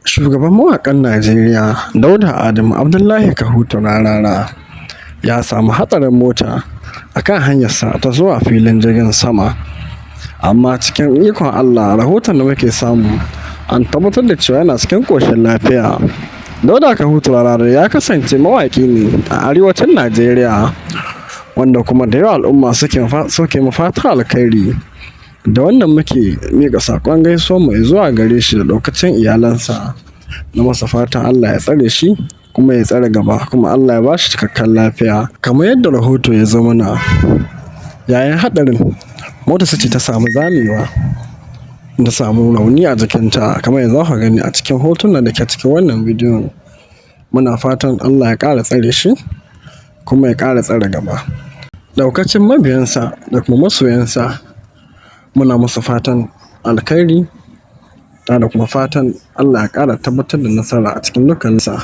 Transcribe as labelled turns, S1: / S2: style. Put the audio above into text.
S1: Shugaban mawaƙan Najeriya, Dauda Adamu Abdullahi Kahutu Rarara, ya samu hatsarin mota a kan hanyarsa ta zuwa filin jirgin sama. Amma cikin ikon Allah, rahoton da muke samu an tabbatar da cewa yana cikin ƙoshin lafiya. Dauda Kahutu Rarara ya kasance mawaƙi ne a arewacin Najeriya, wanda kuma da yawa al'umma suke fatan alkhairi. Da wannan muke miƙa saƙon gaisuwar mu zuwa gare shi da ɗaukacin iyalansa, na masa fatan Allah ya tsare shi kuma ya tsare gaba, kuma Allah ya bashi cikakken lafiya. Kamar yadda rahoto ya zo mana, yayin haɗarin motarsa ce ta samu zamewa, ta samu rauni a jikinta, kamar yadda za ku gani a cikin hotunan da ke cikin wannan bidiyon. Muna fatan Allah ya ƙara tsare shi kuma ya ƙara tsare gaba. Ɗaukacin mabiyansa da kuma masoyansa, muna musu fatan alkhairi tare da kuma fatan Allah ya ƙara tabbatar da nasara a cikin dukkaninsa.